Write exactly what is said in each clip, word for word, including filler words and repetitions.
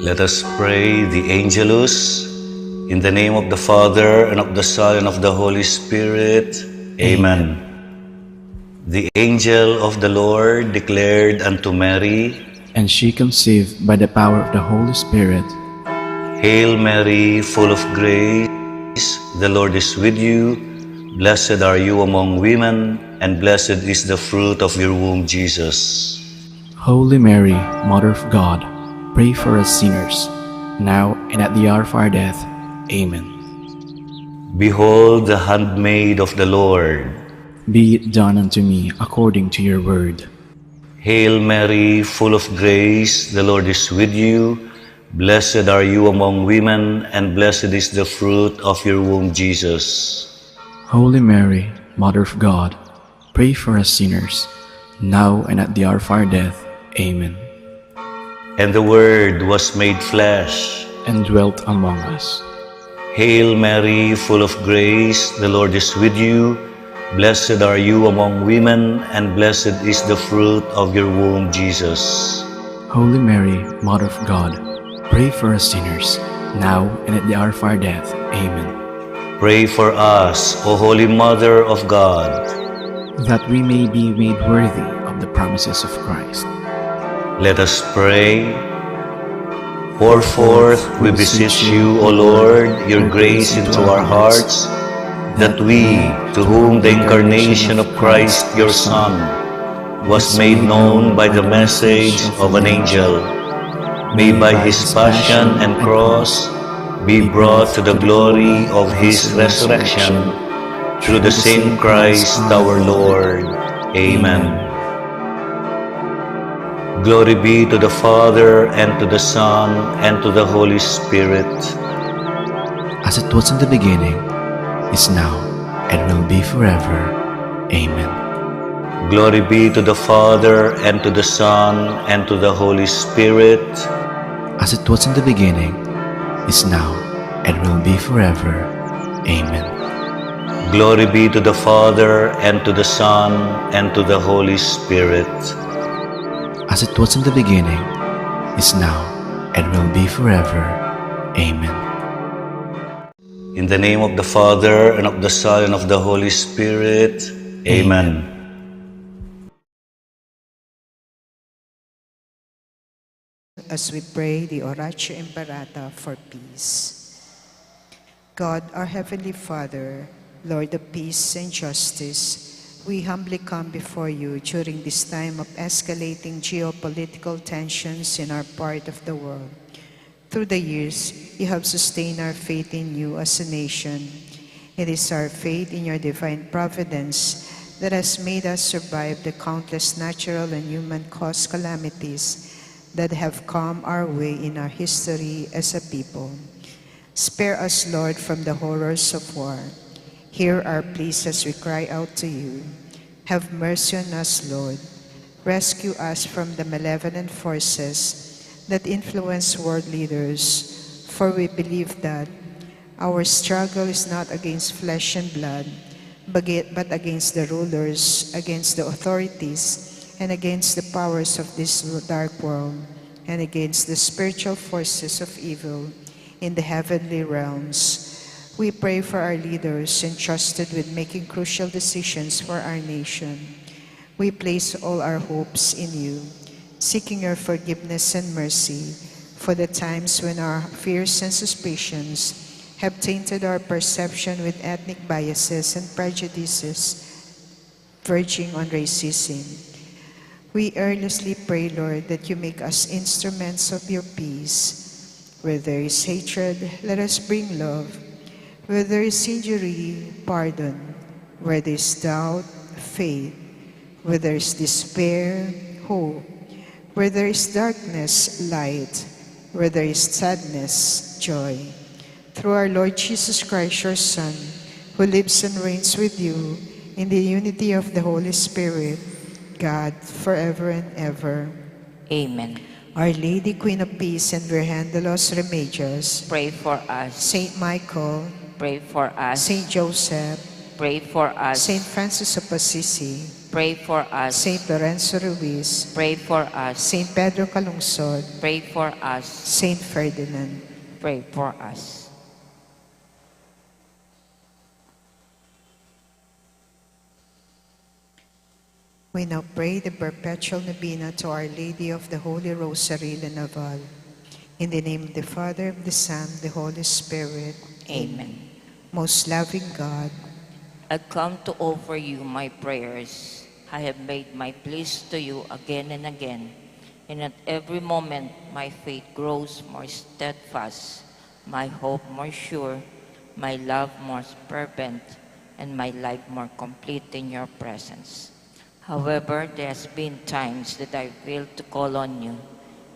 Let us pray the Angelus. In the name of the Father, and of the Son, and of the Holy Spirit. Amen. The angel of the Lord declared unto Mary, And she conceived by the power of the Holy Spirit. Hail Mary, full of grace, the Lord is with you. Blessed are you among women, and blessed is the fruit of your womb, Jesus. Holy Mary, Mother of God, pray for us sinners, now and at the hour of our death. Amen. Behold the handmaid of the Lord. Be it done unto me according to your word. Hail Mary, full of grace, the Lord is with you. Blessed are you among women, and blessed is the fruit of your womb, Jesus. Holy Mary, Mother of God, pray for us sinners, now and at the hour of our death. Amen. And the Word was made flesh. And dwelt among us. Hail Mary, full of grace, the Lord is with you. Blessed are you among women, and blessed is the fruit of your womb, Jesus. Holy Mary, Mother of God, pray for us sinners, now and at the hour of our death. Amen. Pray for us, O Holy Mother of God. That we may be made worthy of the promises of Christ. Let us pray. Pour forth, we beseech you, O Lord, your grace into our hearts, that we, to whom the incarnation of Christ, your Son, was made known by the message of an angel, may by his passion and cross be brought to the glory of his resurrection, through the same Christ our Lord. Amen. Glory be to the Father, and to the Son, and to the Holy Spirit. As it was in the beginning, is now, and will be forever. Amen. Glory be to the Father, and to the Son, and to the Holy Spirit. As it was in the beginning, is now, and will be forever. Amen. Glory be to the Father, and to the Son, and to the Holy Spirit. As it was in the beginning, is now, and will be forever. Amen. In the name of the Father, and of the Son, and of the Holy Spirit. Amen. As we pray the Oratio Imperata for peace. God, our Heavenly Father, Lord of peace and justice, we humbly come before you during this time of escalating geopolitical tensions in our part of the world. Through the years, you have sustained our faith in you as a nation. It is our faith in your divine providence that has made us survive the countless natural and human-caused calamities that have come our way in our history as a people. Spare us, Lord, from the horrors of war. Hear our pleas as we cry out to you. Have mercy on us, Lord. Rescue us from the malevolent forces that influence world leaders, for we believe that our struggle is not against flesh and blood, but aga-, but against the rulers, against the authorities, and against the powers of this dark world, and against the spiritual forces of evil in the heavenly realms. We pray for our leaders entrusted with making crucial decisions for our nation. We place all our hopes in you, seeking your forgiveness and mercy for the times when our fears and suspicions have tainted our perception with ethnic biases and prejudices verging on racism. We earnestly pray, Lord, that you make us instruments of your peace. Where there is hatred, let us bring love. Where there is injury, pardon. Where there is doubt, faith. Where there is despair, hope. Where there is darkness, light. Where there is sadness, joy. Through our Lord Jesus Christ, your Son, who lives and reigns with you in the unity of the Holy Spirit, God, forever and ever. Amen. Our Lady, Queen of Peace, and Virgen de los Remedios, pray for us. Saint Michael, pray for us. Saint Joseph, pray for us. Saint Francis of Assisi, Pray for us. Saint Lorenzo Ruiz. Pray for us. Saint Pedro Calungsod. Pray for us. Saint Ferdinand. Pray for us. We now pray the perpetual novena to Our Lady of the Holy Rosary, Linaval. In the name of the Father, of the Son, the Holy Spirit. Amen. Most loving God, I come to offer you my prayers. I have made my pleas to you again and again, and at every moment my faith grows more steadfast, my hope more sure, my love more fervent, and my life more complete in your presence. However, there has been times that I failed to call on you,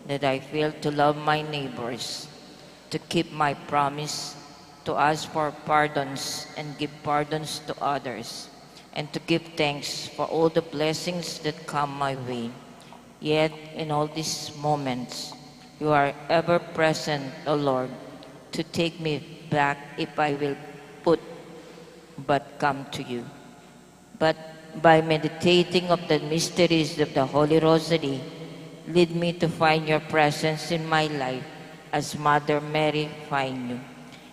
that I failed to love my neighbors, to keep my promise, to ask for pardons and give pardons to others, and to give thanks for all the blessings that come my way. Yet, in all these moments, you are ever present, O Lord, to take me back if I will put but come to you. But by meditating of the mysteries of the Holy Rosary, lead me to find your presence in my life as Mother Mary find you.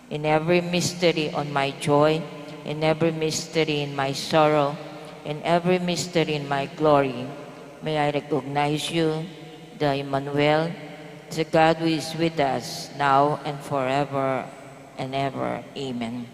In every mystery on my joy, in every mystery in my sorrow, in every mystery in my glory, may I recognize you, the Emmanuel, the God who is with us, now and forever and ever. Amen.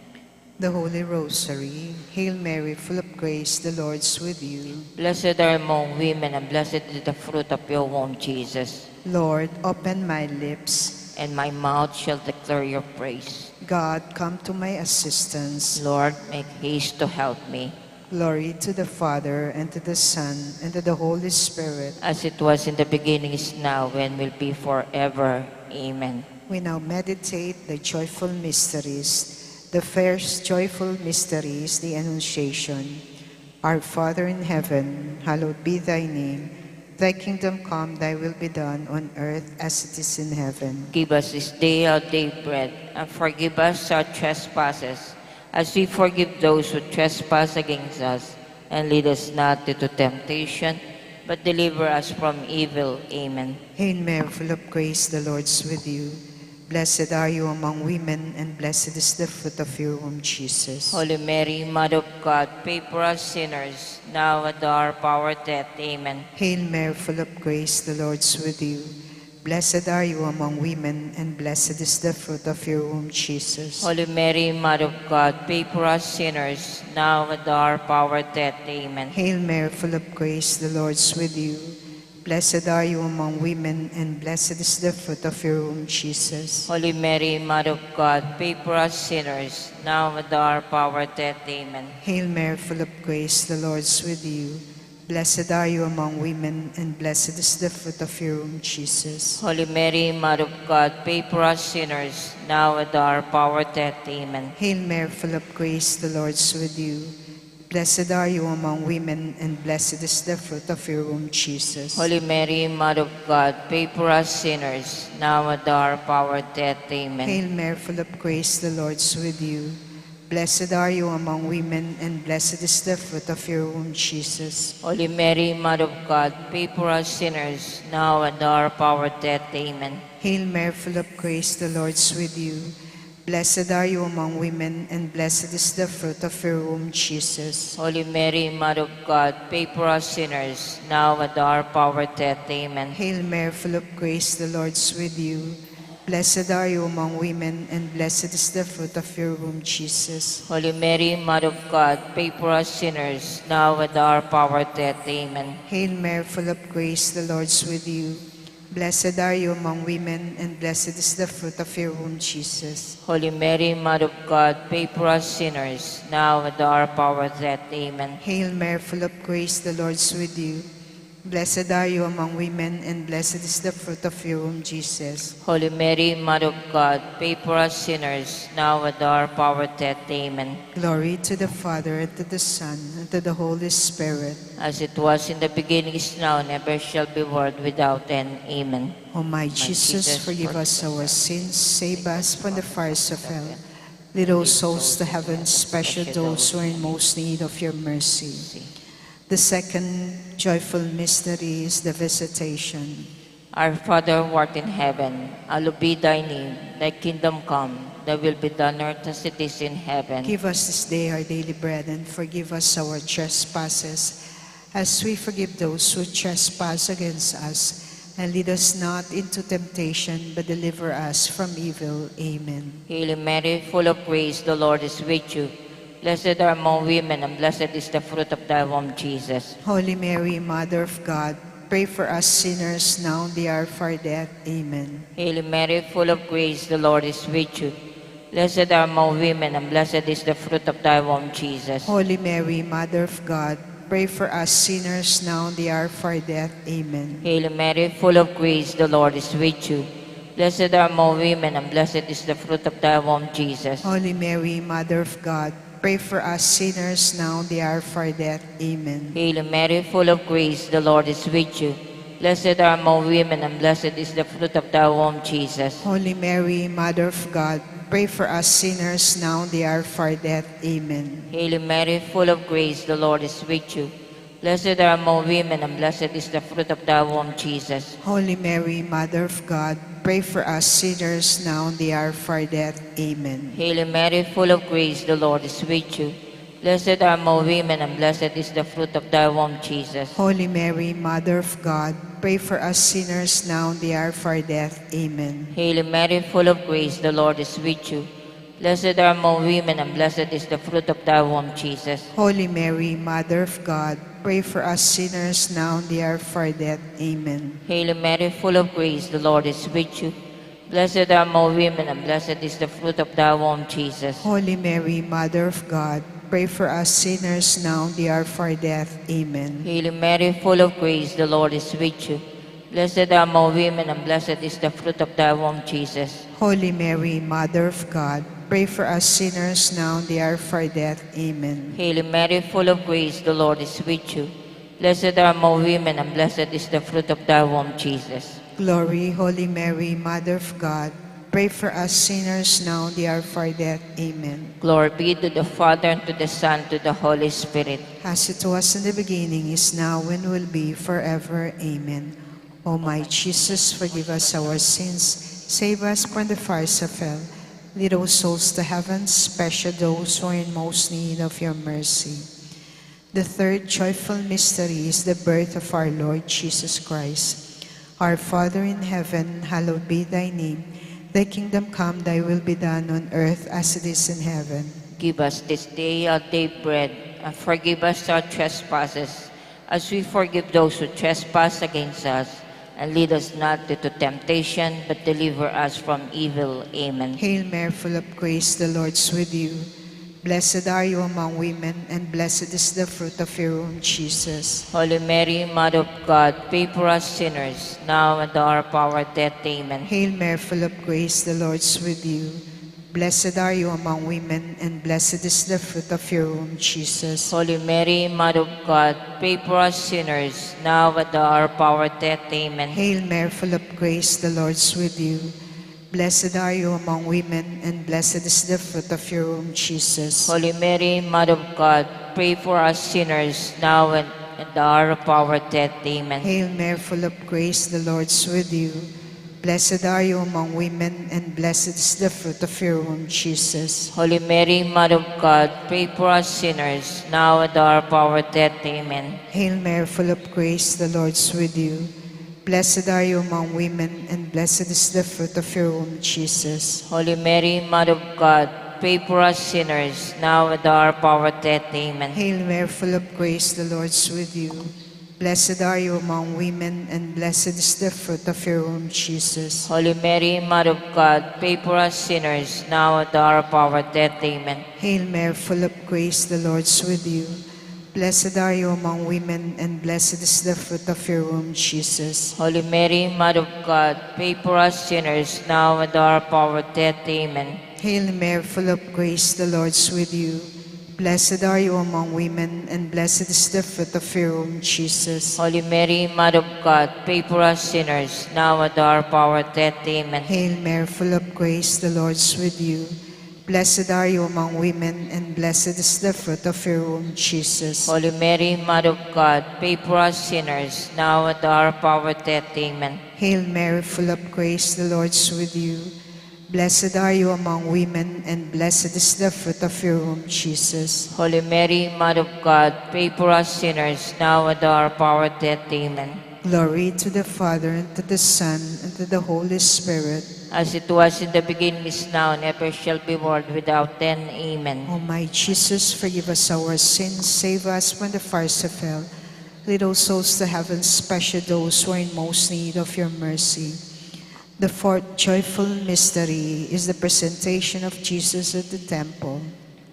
The Holy Rosary. Hail Mary, full of grace, the Lord is with you. Blessed are you among women, and blessed is the fruit of your womb, Jesus. Lord, open my lips. And my mouth shall declare your praise. God, come to my assistance. Lord, make haste to help me. Glory to the Father, and to the Son, and to the Holy Spirit. As it was in the beginning, is now, and will be forever. Amen. We now meditate the joyful mysteries. The first joyful mystery is the Annunciation. Our Father in heaven, hallowed be thy name. Thy kingdom come, thy will be done on earth as it is in heaven. Give us this day our daily bread, and forgive us our trespasses, as we forgive those who trespass against us. And lead us not into temptation, but deliver us from evil. Amen. Hail Mary, full of grace, the Lord is with you. Blessed are you among women, and blessed is the fruit of your womb, Jesus. Holy Mary, Mother of God, pray for us sinners, now at the hour of our death. Amen. Hail Mary, full of grace, the Lord is with you. Blessed are you among women, and blessed is the fruit of your womb, Jesus. Holy Mary, Mother of God, pray for us sinners, now at the hour of our death. Amen. Hail Mary, full of grace, the Lord is with you. Blessed are you among women, and blessed is the fruit of your womb, Jesus. Holy Mary, Mother of God, pray for us sinners, now at the hour of our death. Amen. Hail Mary, full of grace, the Lord is with you. Blessed are you among women, and blessed is the fruit of your womb, Jesus. Holy Mary, Mother of God, pray for us sinners, now at the hour of our death. Amen. Hail Mary, full of grace, the Lord is with you. Blessed are you among women, and blessed is the fruit of your womb, Jesus. Holy Mary, Mother of God, pray for us sinners, now at the hour of our death. Amen. Hail Mary, full of grace, the Lord is with you. Blessed are you among women, and blessed is the fruit of your womb, Jesus. Holy Mary, Mother of God, pray for us sinners, now and at the hour of our death. Amen. Hail Mary, full of grace, the Lord is with you. Blessed are you among women, and blessed is the fruit of your womb, Jesus. Holy Mary, Mother of God, pray for us sinners, now and at the hour of our death. Amen. Hail Mary, full of grace, the Lord is with you. Blessed are you among women, and blessed is the fruit of your womb, Jesus. Holy Mary, Mother of God, pray for us sinners, now and at the hour of our death. Amen. Hail Mary, full of grace, the Lord is with you. Blessed are you among women, and blessed is the fruit of your womb, Jesus. Holy Mary, Mother of God, pray for us sinners, now and at the hour of our death. Amen. Hail Mary, full of grace, the Lord is with you. Blessed are you among women, and blessed is the fruit of your womb, Jesus. Holy Mary, Mother of God, pray for us sinners, now and at the hour of our death. Amen. Glory to the Father, and to the Son, and to the Holy Spirit. As it was in the beginning, is now, and ever shall be, world without end. Amen. O my Jesus, forgive us our sins, save us from the fires of hell. Lead all souls to heaven, especially those who are in most need of your mercy. The second joyful mystery is the Visitation. Our Father who art in heaven, hallowed be thy name. Thy kingdom come, thy will be done on earth as it is in heaven. Give us this day our daily bread, and forgive us our trespasses, as we forgive those who trespass against us. And lead us not into temptation, but deliver us from evil. Amen. Hail Mary, full of grace, the Lord is with you. Blessed are among women, and blessed is the fruit of thy womb, Jesus. Holy Mary, Mother of God, pray for us sinners now and the hour of our death. Amen. Hail Mary, full of grace, the Lord is with you. Blessed are among women, and blessed is the fruit of thy womb, Jesus. Holy Mary, Mother of God, pray for us sinners now and the hour of our death. Amen. Hail Mary, full of grace, the Lord is with you. Blessed are among women, and blessed is the fruit of thy womb, Jesus. Holy Mary, Mother of God, pray for us sinners now and the hour of our death. Amen. Hail Mary, full of grace, the Lord is with you. Blessed are among women, and blessed is the fruit of thy womb, Jesus. Holy Mary, Mother of God, pray for us sinners now and the hour of our death. Amen. Hail Mary, full of grace, the Lord is with you. Blessed are among women, and blessed is the fruit of thy womb, Jesus. Holy Mary, Mother of God, pray for us sinners now and the hour of our death. Amen. Hail Mary, full of grace, the Lord is with you. Blessed are among women, and blessed is the fruit of thy womb, Jesus. Holy Mary, Mother of God, pray for us sinners now and the hour of our death. Amen. Hail Mary, full of grace, the Lord is with you. Blessed are among women, and blessed is the fruit of thy womb, Jesus. Holy Mary, Mother of God, pray for us sinners now and the hour of our death. Amen. Hail Mary, full of grace, the Lord is with you. Blessed are among women, and blessed is the fruit of thy womb, Jesus. Holy Mary, Mother of God, pray for us sinners now and the hour of our death. Amen. Hail Mary, full of grace, the Lord is with you. Blessed are among women, and blessed is the fruit of thy womb, Jesus. Holy Mary, Mother of God, pray for us sinners now and the hour of our death. Amen. Hail Mary, full of grace, the Lord is with you. Blessed are among women, and blessed is the fruit of thy womb, Jesus. Glory, Holy Mary, Mother of God, pray for us sinners now and the hour of our death. Amen. Glory be to the Father, and to the Son, and to the Holy Spirit. As it was in the beginning, is now, and will be forever. Amen. O my Jesus, forgive us our sins, save us from the fires of hell, lead all souls to heaven, especially those who are in most need of your mercy. The third joyful mystery is the birth of our Lord Jesus Christ. Our Father in heaven, hallowed be thy name. Thy kingdom come, thy will be done on earth as it is in heaven. Give us this day our daily bread, and forgive us our trespasses, as we forgive those who trespass against us. And lead us not into temptation, but deliver us from evil. Amen. Hail Mary, full of grace, the Lord is with you. Blessed are you among women, and blessed is the fruit of your womb, Jesus. Holy Mary, Mother of God, pray for us sinners, now and at the hour of our death. Amen. Hail Mary, full of grace, the Lord is with you. Blessed are you among women, and blessed is the fruit of your womb, Jesus. Holy Mary, Mother of God, pray for us sinners, now and at the hour of our death. Amen. Hail Mary, full of grace, the Lord is with you. Blessed are you among women, and blessed is the fruit of your womb, Jesus. Holy Mary, Mother of God, pray for us sinners, now and at the hour of our death. Amen. Hail Mary, full of grace, the Lord is with you. Blessed are you among women, and blessed is the fruit of your womb, Jesus. Holy Mary, Mother of God, pray for us sinners, now and at the hour of our death. Amen. Hail Mary, full of grace, the Lord is with you. Blessed are you among women, and blessed is the fruit of your womb, Jesus. Holy Mary, Mother of God, pray for us sinners, now and at the hour of our death. Amen. Hail Mary, full of grace, the Lord is with you. Blessed are you among women, and blessed is the fruit of your womb, Jesus. Holy Mary, Mother of God, pray for us sinners, now and at the hour of our death. Amen. Hail Mary, full of grace, the Lord is with you. Blessed are you among women, and blessed is the fruit of your womb, Jesus. Holy Mary, Mother of God, pray for us sinners, now and at the hour of our death. Amen. Hail Mary, full of grace, the Lord is with you. Blessed are you among women, and blessed is the fruit of your womb, Jesus. Holy Mary, Mother of God, pray for us sinners, now and at the hour of our death. Amen. Hail Mary, full of grace, the Lord is with you. Blessed are you among women, and blessed is the fruit of your womb, Jesus. Holy Mary, Mother of God, pray for us sinners, now at the hour of our death. Amen. Hail Mary, full of grace, the Lord is with you. Blessed are you among women, and blessed is the fruit of your womb, Jesus. Holy Mary, Mother of God, pray for us sinners, now at the hour of our death. Amen. Glory to the Father, and to the Son, and to the Holy Spirit. As it was in the beginning, is now, and ever shall be, world without end. Amen. O my Jesus, forgive us our sins, save us from the fires of hell, lead all souls to heaven, especially those who are in most need of your mercy. The fourth joyful mystery is the presentation of Jesus at the temple.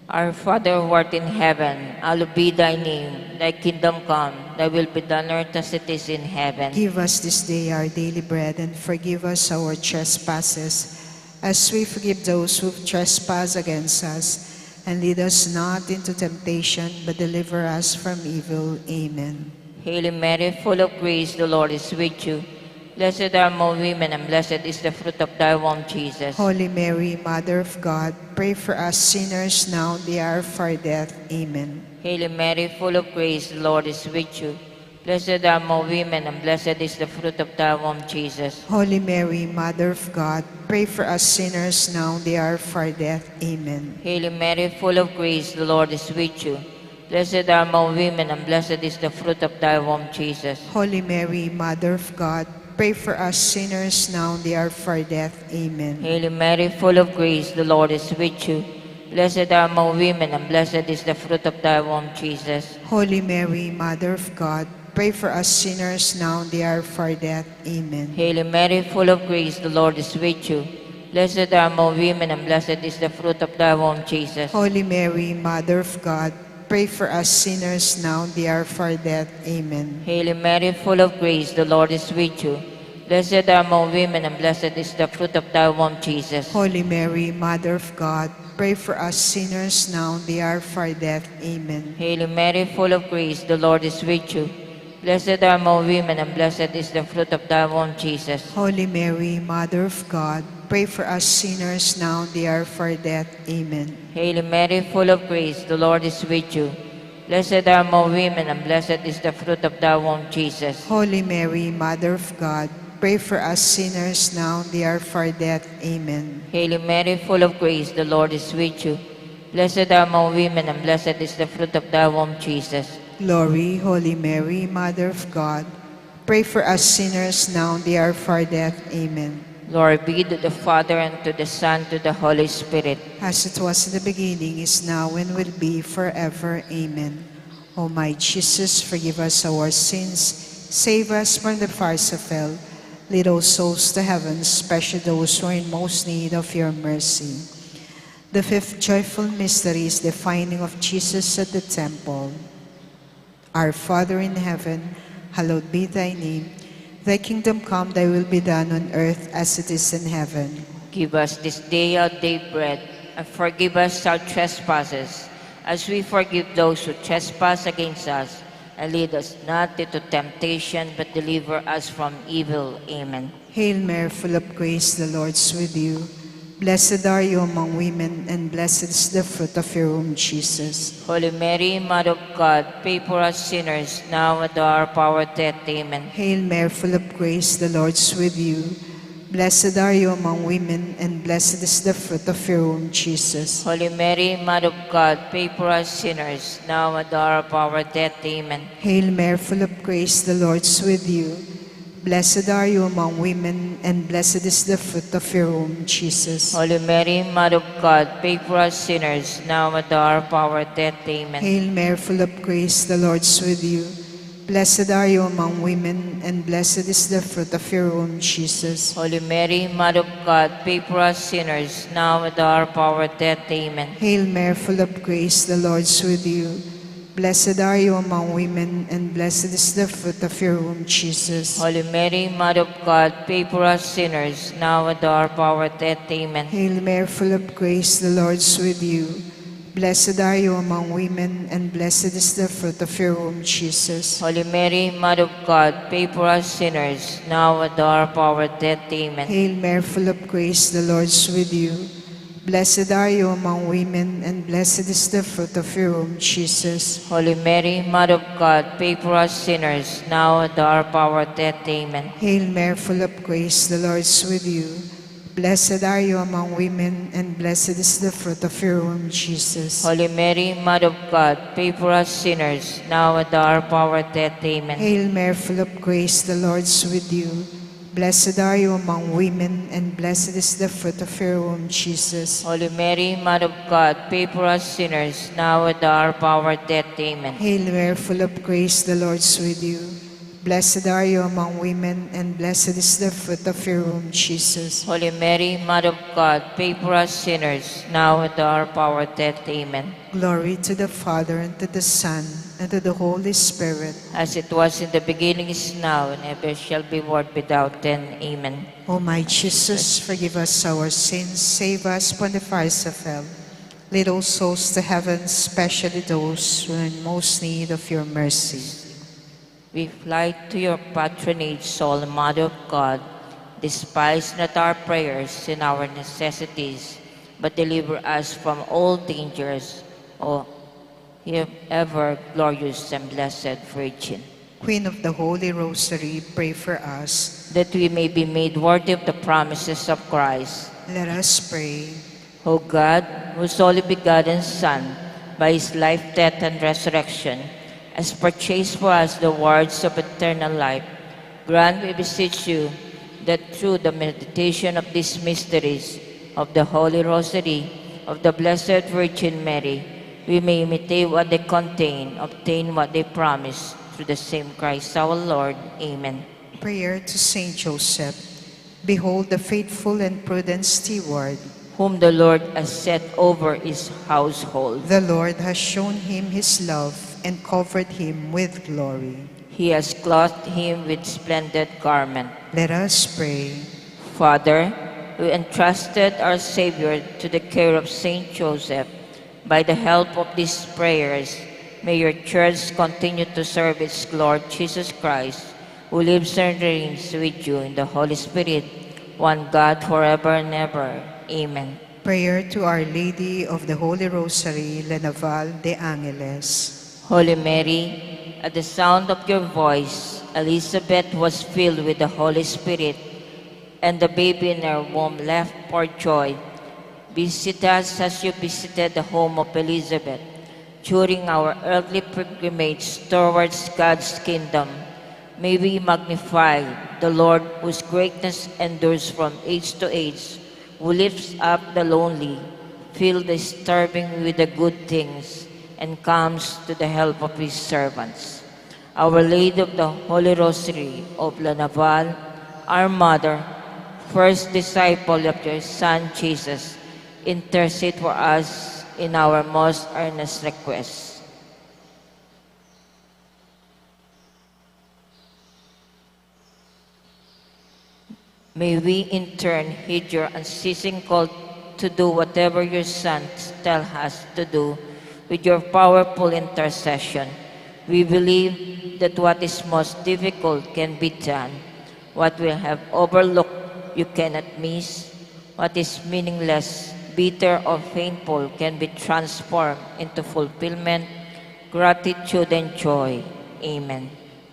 Our Father who art in heaven, hallowed be thy name. Thy kingdom come, thy will be done on earth as it is in heaven. Give us this day our daily bread, and forgive us our trespasses, as we forgive those who trespass against us. And lead us not into temptation, but deliver us from evil. Amen. Hail Mary, full of grace, the Lord is with you. Blessed are among women, and blessed is the fruit of thy womb, Jesus. Holy Mary, Mother of God, pray for us sinners, now and the hour of our death. Amen. Hail Mary, full of grace, the Lord is with you. Blessed are among women, and blessed is the fruit of thy womb, Jesus. Holy Mary, Mother of God, pray for us sinners, now and the hour of our death. Amen. Hail Mary, full of grace, the Lord is with you. Blessed are among women, and blessed is the fruit of thy womb, Jesus. Holy Mary, Mother of God, pray for us sinners, now and the hour of our death. Amen. Hail Mary, full of grace, the Lord is with you. Blessed are among women, and blessed is the fruit of thy womb, Jesus. Holy Mary, Mother of God, pray for us sinners, now and the hour of our death. Amen. Hail Mary, full of grace, the Lord is with you. Blessed are among women, and blessed is the fruit of thy womb, Jesus. Holy Mary, Mother of God, pray for us sinners, now and the hour of our death. Amen. Hail Mary, full of grace, the Lord is with you. Blessed are among women, and blessed is the fruit of thy womb, Jesus. Holy Mary, Mother of God, pray for us sinners, now and the hour of our death. Amen. Hail Mary, full of grace, the Lord is with you. Blessed are among women, and blessed is the fruit of thy womb, Jesus. Holy Mary, Mother of God, pray for us sinners, now and the hour of our death. Amen. Hail Mary, full of grace, the Lord is with you. Blessed are among women, and blessed is the fruit of thy womb, Jesus. Holy Mary, Mother of God, pray for us sinners, now and the hour of our death. Amen. Hail Mary, full of grace, the Lord is with you. Blessed are among women, and blessed is the fruit of thy womb, Jesus. Glory, Holy Mary, Mother of God, pray for us sinners, now and the hour of our death. Amen. Glory be to the Father, and to the Son, to the Holy Spirit. As it was in the beginning, is now, and will be forever. Amen. O my Jesus, forgive us our sins, save us from the fires of hell, lead all souls to heaven, especially those who are in most need of your mercy. The fifth joyful mystery is the finding of Jesus at the temple. Our Father in heaven, hallowed be thy name. Thy kingdom come, thy will be done on earth as it is in heaven. Give us this day our daily bread, and forgive us our trespasses, as we forgive those who trespass against us. And lead us not into temptation, but deliver us from evil. Amen. Hail Mary, full of grace, the Lord is with you. Blessed are you among women, and blessed is the fruit of your womb, Jesus. Holy Mary, Mother of God, pray for us sinners, now at the hour of our death. Amen. Hail Mary, full of grace, the Lord is with you. Blessed are you among women, and blessed is the fruit of your womb, Jesus. Holy Mary, Mother of God, pray for us sinners, now at the hour of our death. Amen. Hail Mary, full of grace, the Lord is with you. Blessed are you among women, and blessed is the fruit of your womb, Jesus. Holy Mary, Mother of God, pray for us sinners, now at the hour of our death. Amen. Hail Mary, full of grace, the Lord is with you. Blessed are you among women, and blessed is the fruit of your womb, Jesus. Holy Mary, Mother of God, pray for us sinners, now at the hour of our death. Amen. Hail Mary, full of grace, the Lord is with you. Blessed are you among women, and blessed is the fruit of your womb, Jesus. Holy Mary, Mother of God, pray for us sinners, now at the hour of our death. Amen. Hail Mary, full of grace, the Lord is with you. Blessed are you among women, and blessed is the fruit of your womb, Jesus. Holy Mary, Mother of God, pray for us sinners, now at the hour of our death. Amen. Hail Mary, full of grace, the Lord is with you. Blessed are you among women, and blessed is the fruit of your womb, Jesus. Holy Mary, Mother of God, pray for us sinners, now and at the hour of our death. Amen. Hail Mary, full of grace, the Lord is with you. Blessed are you among women, and blessed is the fruit of your womb, Jesus. Holy Mary, Mother of God, pray for us sinners, now and at the hour of our death. Amen. Hail Mary, full of grace, the Lord is with you. Blessed are you among women, and blessed is the fruit of your womb, Jesus. Holy Mary, Mother of God, pray for us sinners, now and at the hour of our death. Amen. Hail Mary, full of grace, the Lord is with you. Blessed are you among women, and blessed is the fruit of your womb, Jesus. Holy Mary, Mother of God, pray for us sinners, now and at the hour of our death. Amen. Glory to the Father, and to the Son, and to the Holy Spirit. As it was in the beginning, is now, and ever shall be, world without end. Amen. O my Jesus, forgive us our sins, save us from the fires of hell. Lead all souls to heaven, especially those who are in most need of your mercy. We fly to your patronage, Holy Mother of God. Despise not our prayers and our necessities, but deliver us from all dangers, O ever glorious and blessed Virgin. Queen of the Holy Rosary, pray for us. That we may be made worthy of the promises of Christ. Let us pray. O God, whose only begotten Son, by his life, death, and resurrection, has purchased for us the rewards of eternal life, grant, we beseech you, that through the meditation of these mysteries of the Holy Rosary of the Blessed Virgin Mary, we may imitate what they contain, obtain what they promise, through the same Christ our Lord. Amen. Prayer to Saint Joseph. Behold the faithful and prudent steward, whom the Lord has set over his household. The Lord has shown him his love and covered him with glory. He has clothed him with splendid garment. Let us pray. Father, we entrusted our Savior to the care of Saint Joseph. By the help of these prayers, may your church continue to serve its Lord Jesus Christ, who lives and reigns with you in the Holy Spirit, one God, forever and ever. Amen. Prayer to Our Lady of the Holy Rosary, La Naval de Angeles. Holy Mary, at the sound of your voice, Elizabeth was filled with the Holy Spirit, and the baby in her womb leaped for joy. Visit us as you visited the home of Elizabeth. During our earthly pilgrimage towards God's kingdom, may we magnify the Lord, whose greatness endures from age to age, who lifts up the lonely, fills the starving with the good things, and comes to the help of his servants. Our Lady of the Holy Rosary of La Naval, our Mother, first disciple of your Son Jesus, intercede for us in our most earnest requests. May we in turn heed your unceasing call to do whatever your Son tells us to do with your powerful intercession. We believe that what is most difficult can be done. What we have overlooked, you cannot miss. What is meaningless, bitter, or painful can be transformed into fulfillment, gratitude, and joy. Amen.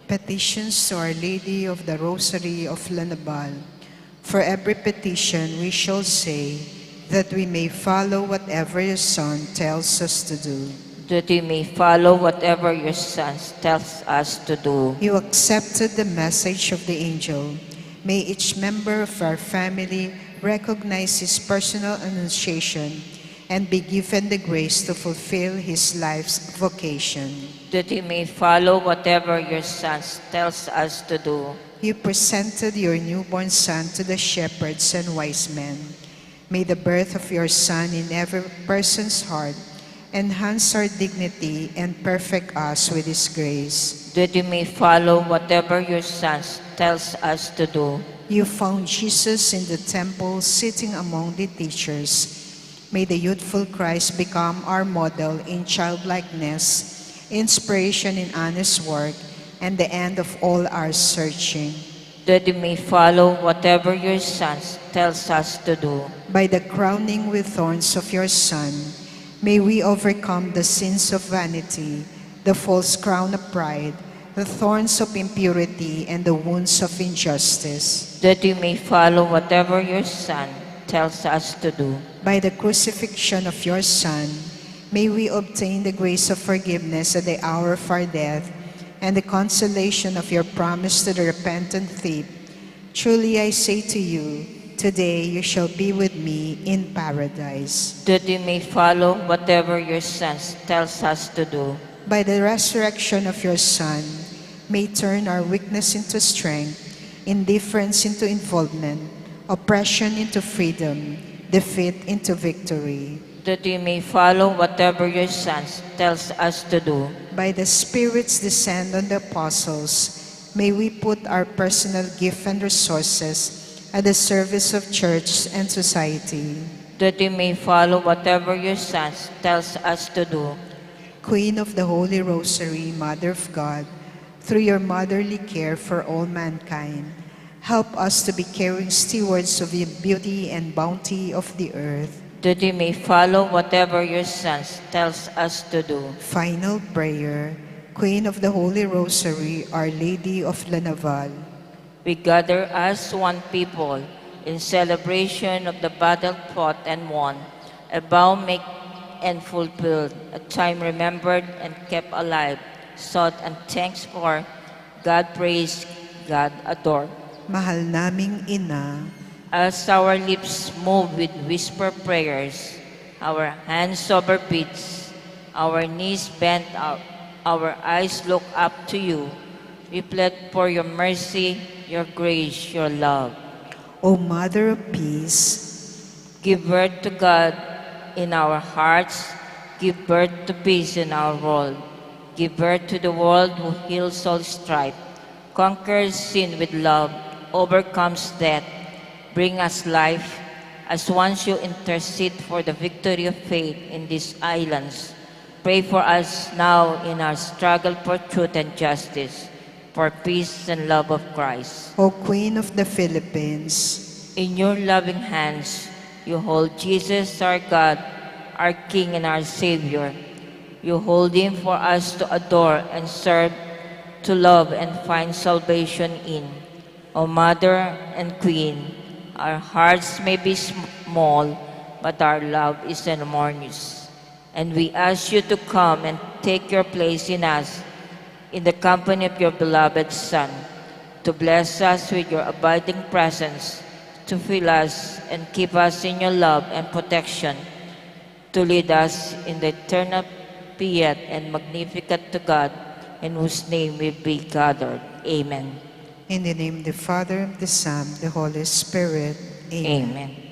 Petitions to Our Lady of the Rosary of La Naval. For every petition we shall say, that we may follow whatever your Son tells us to do. That we may follow whatever your Son tells us to do. You accepted the message of the angel. May each member of our family recognize his personal annunciation and be given the grace to fulfill his life's vocation. That we may follow whatever your Son tells us to do. You presented your newborn Son to the shepherds and wise men. May the birth of your Son in every person's heart enhance our dignity and perfect us with his grace. That we may follow whatever your Son tells us to do. You found Jesus in the temple, sitting among the teachers. May the youthful Christ become our model in childlikeness, inspiration in honest work, and the end of all our searching. that we may follow whatever your Son tells us to do. By the crowning with thorns of your Son, may we overcome the sins of vanity, the false crown of pride, the thorns of impurity, and the wounds of injustice. That we may follow whatever your Son tells us to do. By the crucifixion of your Son, may we obtain the grace of forgiveness at the hour of our death, and the consolation of your promise to the repentant thief. Truly I say to you, today you shall be with me in paradise. That we may follow whatever your Son tells us to do. By the resurrection of your Son, may turn our weakness into strength, indifference into involvement, oppression into freedom, defeat into victory. That we may follow whatever your Son tells us to do. By the Spirit's descent on the apostles, may we put our personal gift and resources at the service of church and society. That we may follow whatever your Son tells us to do. Queen of the Holy Rosary, Mother of God, through your motherly care for all mankind, help us to be caring stewards of the beauty and bounty of the earth. That we may follow whatever your Son tells us to do. Final prayer. Queen of the Holy Rosary, Our Lady of La Naval, we gather as one people in celebration of the battle fought and won, a vow made and fulfilled, a time remembered and kept alive, sought and thanks for, God praised, God adored. Mahal naming Ina. As our lips move with whispered prayers, our hands over beads, our knees bent, our, our eyes look up to you, we plead for your mercy, your grace, your love. O Mother of Peace, give birth to God in our hearts, give birth to peace in our world, give birth to the world who heals all strife, conquers sin with love, overcomes death, bring us life, as once you intercede for the victory of faith in these islands. Pray for us now in our struggle for truth and justice, for peace and love of Christ. O Queen of the Philippines, in your loving hands, you hold Jesus, our God, our King, and our Savior. You hold him for us to adore and serve, to love and find salvation in. O Mother and Queen, our hearts may be small, but our love is enormous. And we ask you to come and take your place in us, in the company of your beloved Son, to bless us with your abiding presence, to fill us and keep us in your love and protection, to lead us in the eternal piety and Magnificat to God, in whose name we be gathered. Amen. In the name of the Father, of the Son, the Holy Spirit. Amen. Amen.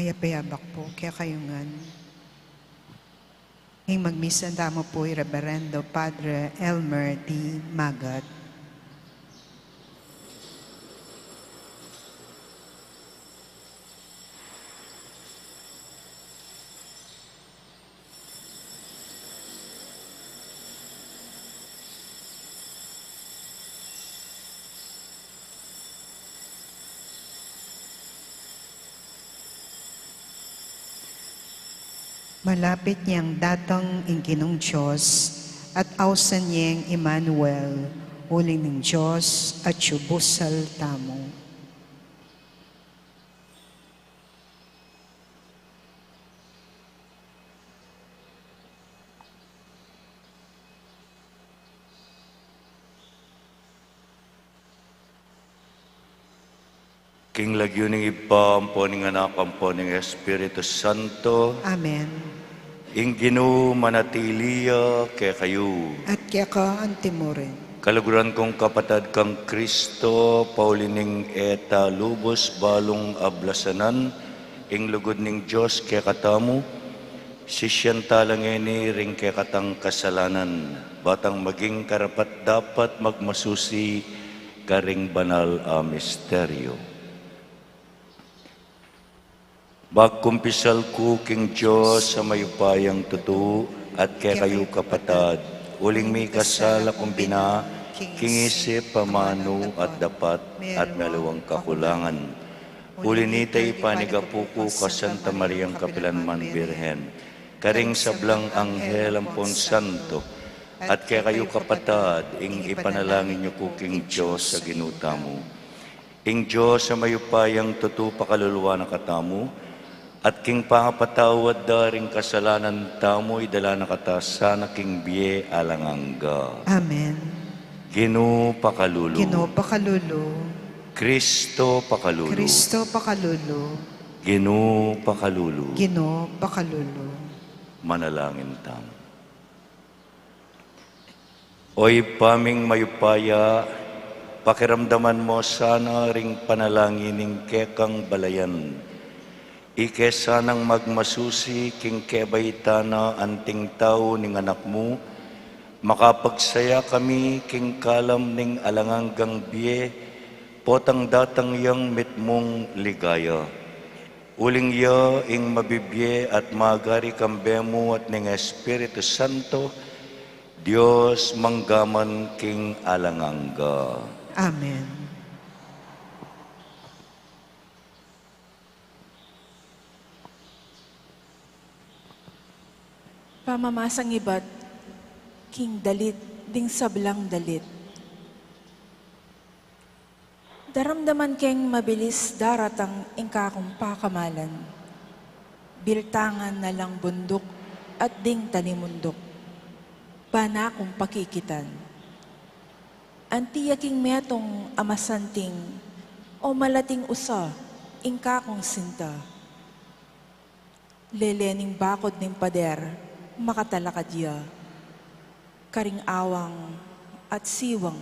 Ipayabak pu kekayu ngan. Ing magmisa tamu pu i Reberendo Padre Elmer D. Magat. Malapit yang datang ing Ginung Dios, at ausan yang Emmanuel, uling ning Dios atyu busal tamu. King lagyu ning Ibpa, ampo ning Anak, ampo ning Espiritu Santo. Amen. Ing Ginu manatili ya kekayu. At keka antimurin. Kaluguran kung kapatad kang Kristo, pauli ning e ta lubus balung ablasanan ing lugud ning Dios kekatamu, sisian tala ngeni ring kekatang kasalanan, batang maging karapat-dapat magmasusi karing banal a misteryo. Magkumpisal ku king Dios a mayupayang tutu, at kekayu kapatad, uling mikasala kung bina, king isip, pamanu, at dapat, at mealwang kakulangan. Uli nita ipanigapu ku ka Santa Mariang kapilanman Birhen, karing sablang anghel ampon santo, at kekayu kapatad, ing ipanalangin yu ku king Dios a Ginu tamu. Ing Dios a mayupayang tutu pakalulu na katamu, at king pangapatawad da ring kasalanan tamu, idala na kata sana king bie alang angga. Amen. Ginu pakalulu. Ginu pakalulu. Kristo pakalulu. Kristo pakalulu. Ginu pakalulu. Ginu pakalulu. Manalangin tamu. O Ibpa ming mayupaya, pakiramdaman mu sana ring panalangin ning kekang balayan. Ike sanang magmasusi king kebaitan na anting tau ning Anak mu, makapagsaya kami king kalam ning alang anggang bie, potang datang yang mitmung ligaya. Uling ya ing mabibie at magari kambe mu at ning Espiritu Santo, Dios manggaman king alang angga. Amen. Pamamasang ibat king dalit ding sablang dalit. Daramdaman keng mabilis daratang ing kakung pakamalan. Biltangan na lang bunduk at ding talimunduk, ban akung pakikitan. Anti ya king metung a masanting o malating usa ing kakung sinta. Lele ning bakod ning pader, makatalakad ya. Karing awang at siwang,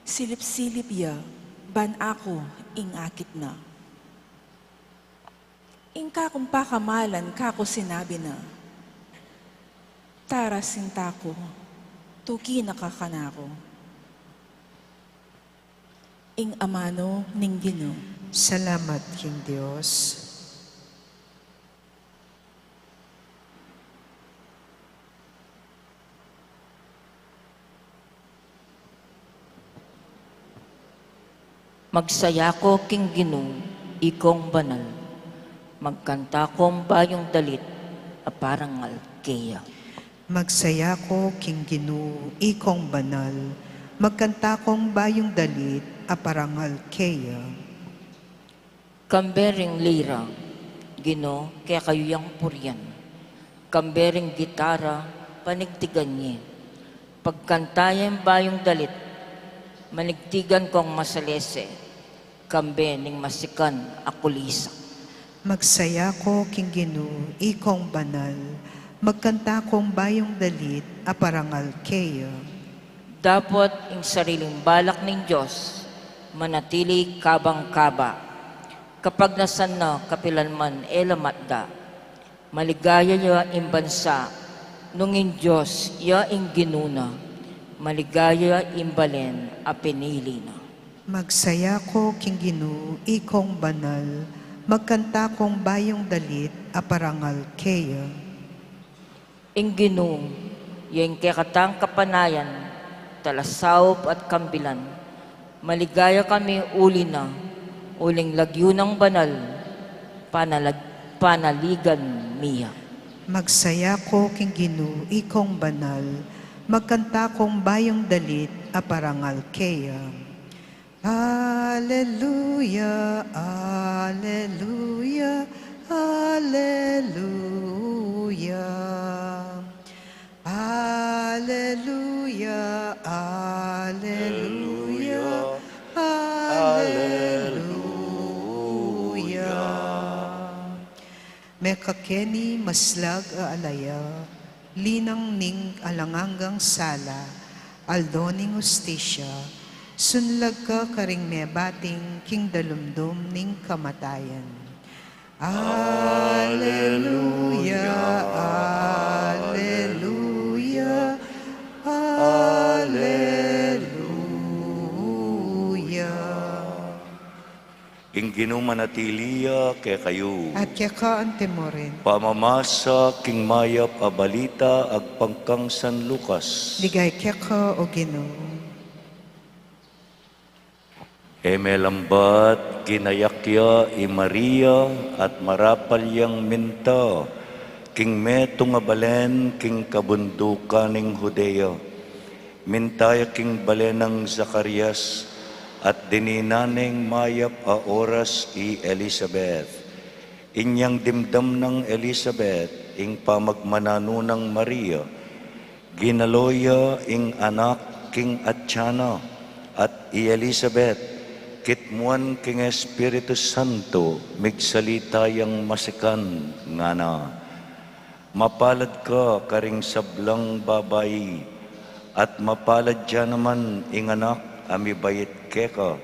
silip-silip ya, ban aku ing akit na. Ing kakung pakamalan kaku sinabi na, "Tara, sinta ku, tuki na ka kanaku." Ing amanu ning Ginu. Salamat king Dios. Magsaya ko king Ginu, ikong banal. Magkanta kong bayung dalit a parangal keya. Magsaya ko king Ginu, ikong banal. Magkanta kong bayung dalit a parangal keya. Kambe ring lira, Ginu, kekayu yang purian. Kambe ring gitara, panigtigan ye. Pagkanta yeng bayung dalit, manigtigan kong masalese, kambe ning masikan a kulisak. Magsaya ko king Ginu, ikong banal, magkanta kong bayung dalit a parangal keya. Dapot ing sariling balak ning Dios, manatili kabang-kaba. Kapagnasan na kapilan man e la matda. Maligaya ya ing bansa, nung ing Dios ya ing Ginu na. Maligaya ing balen a pinili na. Magsaya ko king Ginu, ikong banal, magkanta kong bayung dalit a parangal keya. Ing Ginu, ya ing kekatang kapanayan, talasaup at kambilan. Maligaya kami uli na, uling lagyu nang banal, panalag-, panaligan mi ya. Magsaya ko king Ginu, ikong banal, magkanta kong bayung dalit a parangal keya. Aleluya, aleluya, aleluya. Aleluya, aleluya, aleluya. Mekakeni maslag a alaya, linang ning alang anggang sala, aldo ning hustisya, sunlag ka karing mebating king dalumdum ning kamatayan. Aleluya, aleluya, aleluya. Ing Ginu manatili ya kekayu. At keka antimurin. Pamamasa king mayap a balita agpang kang San Lucas. Ligaya keka, o Ginu. E melambat, ginayak ya i Maria, at marapal yang minta king metung a balen king kabundukan ning Judea. Minta ya king balen nang Zacarias, at dininan neng mayap a oras i Elisabet. Inyang dimdam nang Elisabet ing pamagmananu nang Maria, ginalo ya ing anak king atyan na, at i Elisabet, kitmuan king Espiritu Santo, migsalita yang masikan, ngana, "Mapalad ka karing sablang babai, at mapalad ya naman ing anak a mibait keka.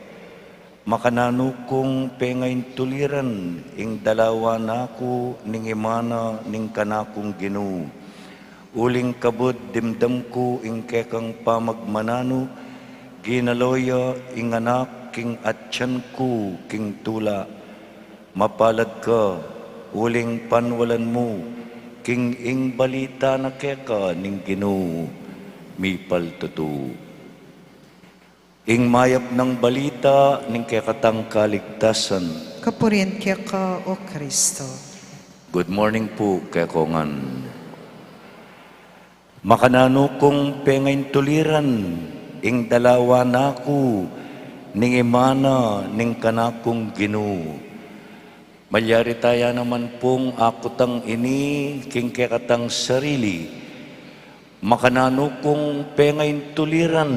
Makananu kung pengaintuliran ing dalawa naku ning imana ning kanakung Ginu? Uling kabud dimdam ku ing kekang pamagmananu, ginalo ya ing anak king atyan ku king tula. Mapalad ka, uling panwalan mu king ing balita na keka ning Ginu mipaltutu." Ing mayap nang balita ning kekatang kaligtasan. Kapurian keka, o Kristo. Good morning pu kekongan. Makananu kung pengaintuliran ing dalawa naku ning imana ning kanakung Ginu. Malyari taya naman pung akutang ini king kekatang sarili. Makananu kung pengaintuliran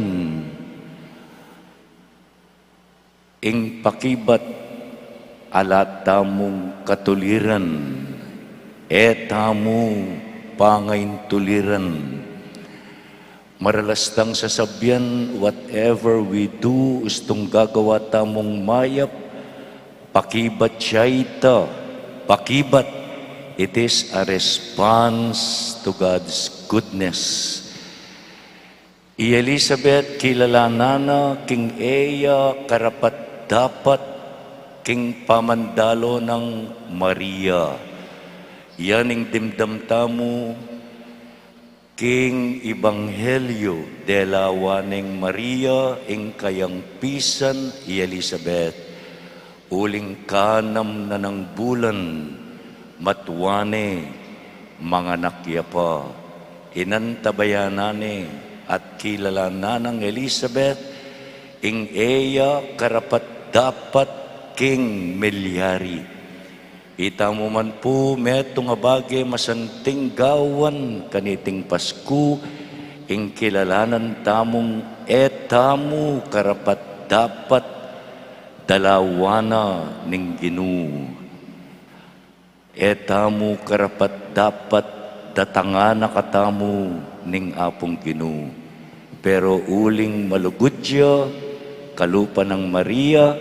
ing pakibat a ala tamung katuliran, e tamu pangaintuliran. Maralas tang sasabian, whatever we do, ustung gagawa tamung mayap, pakibat ya ita, pakibat. It is a response to God's goodness. I Elisabet, kilalanan na king e ya karapat-dapat king pamandalo nang Maria. Yan ing dimdam tamu king Ebanghelyo, delawan neng Maria ing kayang pisan i Elisabet. Uling kanam na nang bulan, matua ne, manganak ya pa. Inantabayanan ne at kilalanan nang Elisabet ing e ya karapat-dapat king milyari. Itamu man pu, metung a bage masanting gawan kaniting Pasku, ing kilalanan tamung e tamu karapat-dapat dalawan na ning Ginu. E tamu karapat-dapat datangan na katamu ning Apung Ginu. Pero uling malugud ya kalupa nang Maria,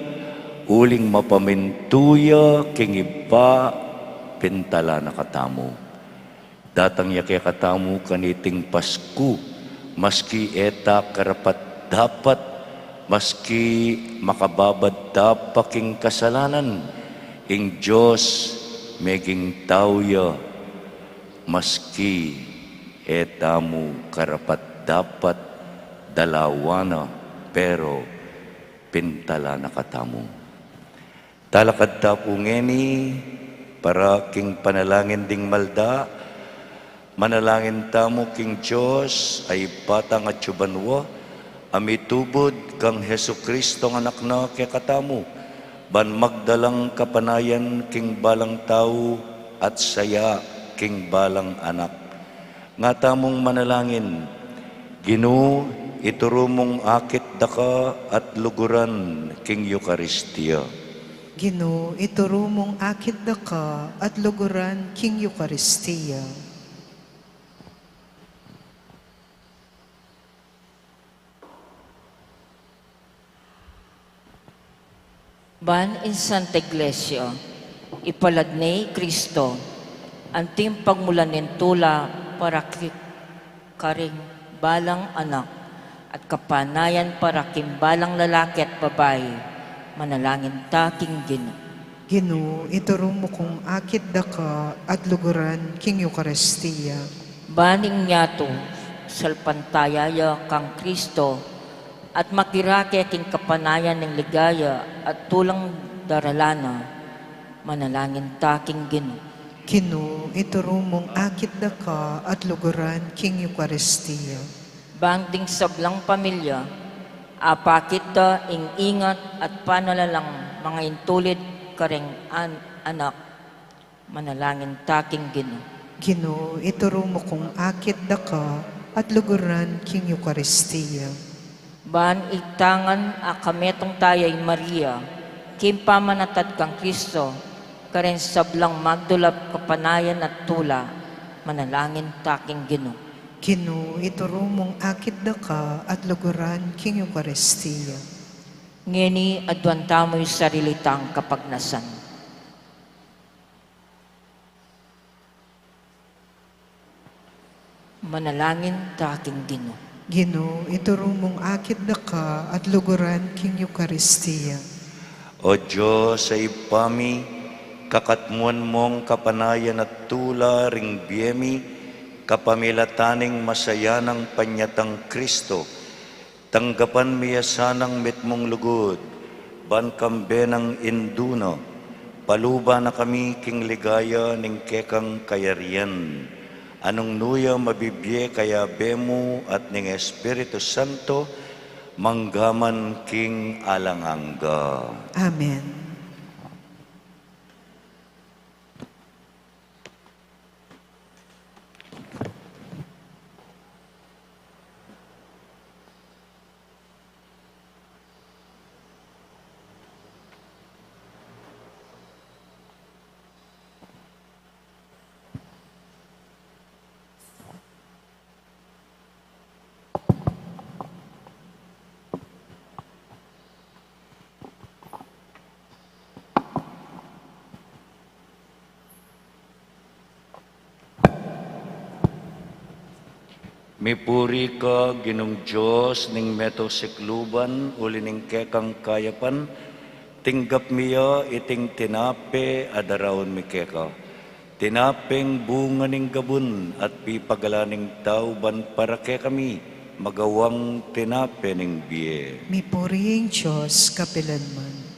Uling mapamintu ya king Ibpa, pintala na katamu. Datang ya kekatamu kaniting Pasku, maski e ta karapat-dapat, maski makababad ta pa king kasalanan, ing Dios meging tau ya, maski e tamu karapat-dapat dalawan na, pero pintala na katamu. Talakad ta pu ngeni para king panalangin ding malda. Manalangin tamu king Dios a Ibpa tang atsu banua, a mitubud kang Jesucristo a Anak na kekatamu, ban magdalang kapanayan king balang tau at saya king balang anak. Nga tamung manalangin. Ginu, ituru mung akit daka at luguran king Eukaristia. Ginu, ituru mung akit daka at luguran king Eukaristia. Ban ing Santa Iglesia, ipalad ne i Cristo, anting pagmulan ning tula para ki-, karing balang anak, at kapanayan para king balang lalaki at babai, manalangin ta king Ginu. Ginu, ituru mu kung akit daka at luguran king Eukaristia. Ban ing yatu, salpantaya ya kang Cristo, at makirake king kapanayan ning ligaya at tulang daralan na, manalangin ta king Ginu. Ginu, ituru mung akit daka at luguran king Eukaristia. Ban ding sablang pamilya, apakit da ing ingat at panalalang mangaintulid karing an-, anak, manalangin ta king Ginu. Ginu, ituru mu kung akit daka at luguran king Eukaristia. Ban ing tangan a kametung taya i Maria, king pamanatad kang Cristo, karing sablang magdulap kapanayan at tula, manalangin ta king Ginu. Ginu, ituru mung akit daka at luguran king Eukaristia. Ngeni aduan tamu ing sarili tang kapagnasan. Manalangin ta king Ginu. Ginu, ituru mung akit daka at luguran king Eukaristia. O Dios a Ibpa mi, kakatmuan mung kapanayan at tula ring bie mi, kapamilatan ning masayanang panyatang Cristo, tanggapan mi ya sanang mitmung lugud, ban kambe nang Indu na, paluban na kami king ligaya ning kekang kayarian. Nung nu ya mabibie kayabe mu at ning Espiritu Santo, mangga man king alang angga. Amen. Mipuri ka, Ginung Dios ning meto sikluban, uli ning kekang kayapan, tinggap mi ya iting tinape a daraun mi keka. Tinapeng bunga ning gabun at pipagalan ning tau ban para kekami, magawang tinape ning bie. Mipuri ing Dios kapilanman.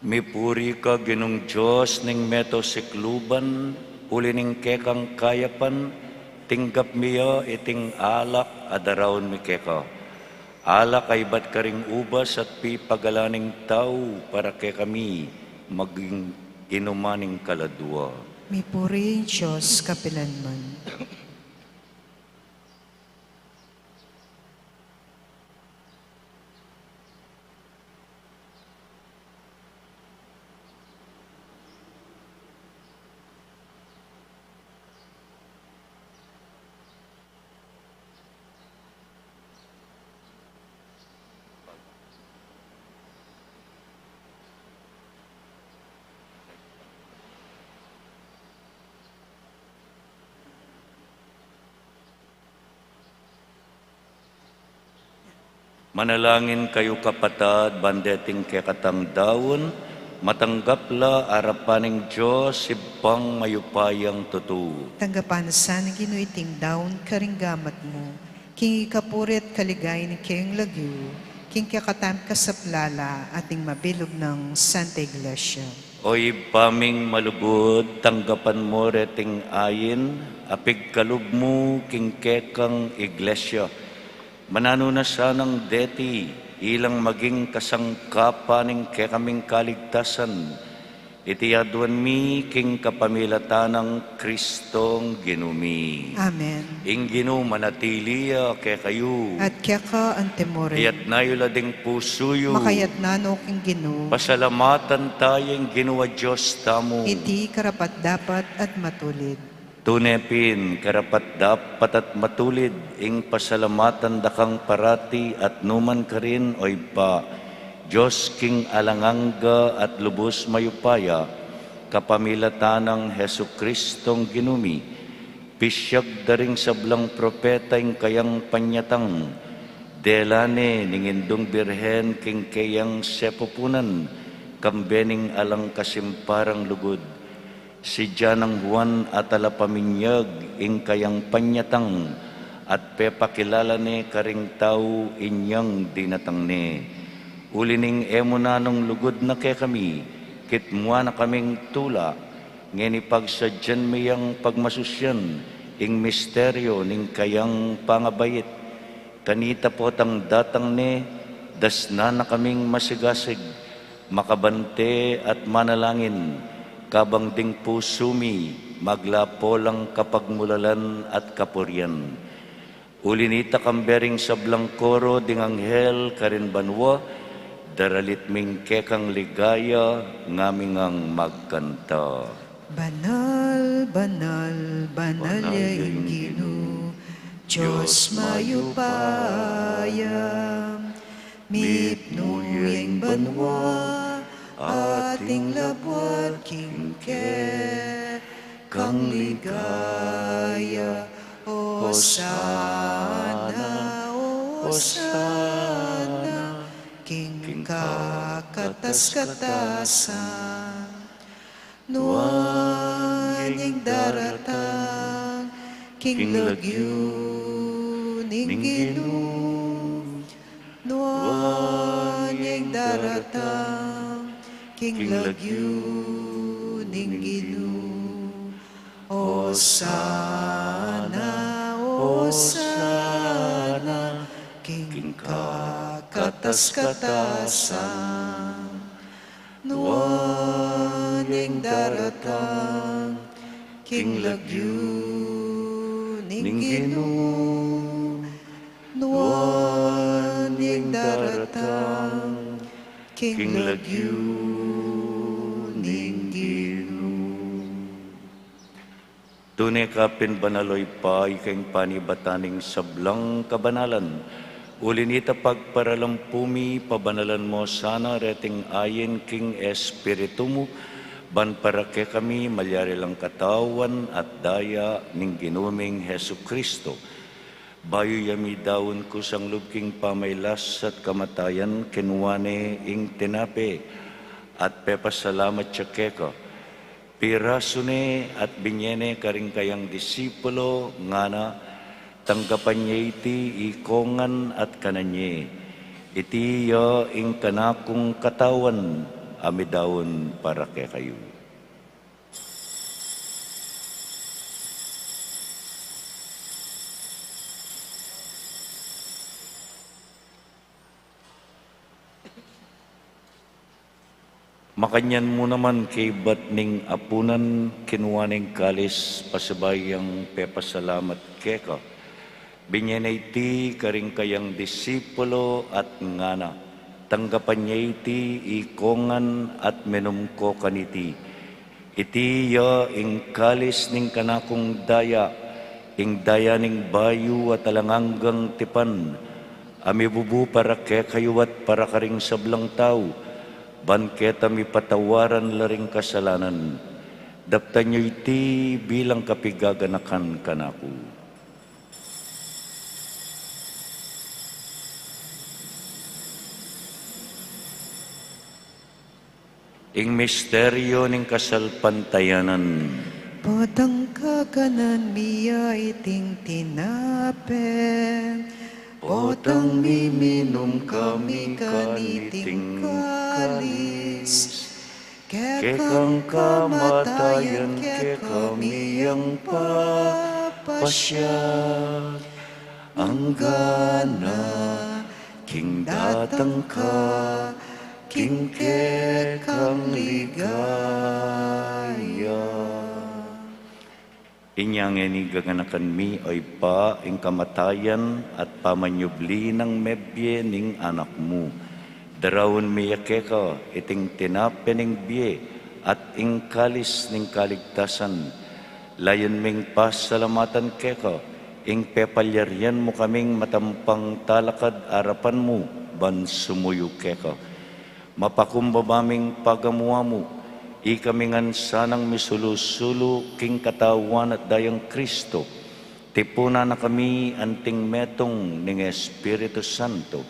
Mipuri ka, Ginung Dios ning meto sikluban, uli ning kekang kayapan, tinggap mi ya iting alak a daraun mi keka. Alak a ibat karing ubas at pipagalan ning tau para kekami, maging inuman ning kaladua. Mipuri ing Dios kapilanman. Manalangin kayu, kapatad, ban deting kekatang daun, matanggap la arapan ning Dios, Ibpang mayupayang tutu. Tanggapan na sana ning Ginu iting daun karing gamat mu, king ikapuri at kaligayan ning keyang lagyu, king kekatamung kasaplalan at ning mabilug nang Santa Iglesia. O Ibpa ming malugud, tanggapan mu reting ain, a pigkalub mu king kekang Iglesia. Mananu na sanang deti, ilang maging kasangkapan ning kekaming kaligtasan. Iti aduan mi king kapamilatan nang Kristong Ginu mi. Amen. Ing Ginu manatili ya kekayu. At keka antimurin. Iyatas yu la ding pusu yu. Makayatas no king Ginu. Pasalamatan taya ing Ginu a Dios tamu. Iti karapat-dapat at matulid. Tune pin, karapat-dapat at matulid, ing pasalamatan da kang parati at nu man karin, o Ibpa, Dios king alang angga at lubus mayupaya, kapamilatan nang Jesucristong Ginu mi. Pisiag da ring sablang propeta ing kayang panyatang, dela ne ning Indung Birhen king keyang sepupunan, kambe ning alang kasimparang lugud. Sidya nang Juan a talapaminyag ing kayang panyatang, at pepakilala ne karing tau inyang dinatang ne. Uli ning e mu nanung lugud na kekami, kitmuan na kaming tula, ngeni pagsadyan me yang pagmasusyan ing misteryo ning kayang pangabait. Kanita potang datang ne, dasnan na kaming masigasig, makabante at manalangin, kabang ding pusu mi maglapo lang kapagmulalan at kapurian. Uli nita, kambe ring sablang koro ding anghel karin banua, daralit ming kekang ligaya, ngaming magkanta. Banal, banal, banal ya ing Ginu, Dios mayupaya. Mipnu ya ing banua, at ing labuad king kekang ligaya. Osana, Osana, king kakatas-katasan. Nuan ya ing daratang king lagyu ning Ginu. Nuan ya ing daratang king lagyu ning Ginu. Osana, Osana, king kakatas-katasan. Nuan ya ing daratang king lagyu ning Ginu. Nuan ya ing daratang king lagyu ning Ginu. Tune ka pin banal, o Ibpa, ika ing panibatan ning sablang kabanalan. Uli nita, pagparalampu mi, pabanalan mo sana reting ain king Espiritu mu, ban para kekami malyari lang katawan at daya ning Ginu ming Jesucristo. Bayu ya midaun kusang lub king pamailas at kamatayan, kinua ne ing tinape at pepasalamat ya keka. Pirasu ne at binye ne karing kayang disipulo, ngana, tanggapan ye iti ikongan at kanan ye. Iti ya ing kanakung katawan a midaun para kekayu. Makanyan mu naman kaybat ning apunan, kinua ne ing kalis, pasibayu yang pepasalamat keka. Binye ne iti karing kayang disipulo at ngana, tanggapan ye iti ikongan at minum ko kaniti. Iti ya ing kalis ning kanakung daya, ing daya ning bayu at alang anggang tipan, a mibubu para kekayu at para karing sablang tau, ban keta mipatawaran la ring kasalanan. Daptan yu iti bilang kapigaganakan kanaku. Ing misteryo ning kasalpantayanan. Potang kakanan mi ya iting tinape, potang miminum kami kaniting kalis, kekang kamatayan kekami yang papasya, anggana king datang ka king kekang ligaya. Inya ngeni gaganakan mi, O Ibpa, ing kamatayan at pamanyubli nang mebie ning Anak mu. Daraun mi ya keka iting tinape ning bie at ing kalis ning kaligtasan. Layun ming pasalamatan keka ing pepalyarian mu kaming matampang talakad arapan mu ban sumuyu keka. Mapakumbaba ming pagamu-amu, ikami ngan sanang misulu-sulu king Katawan at Dayang Kristo, tipunan na kami anting metung ning Espiritu Santo.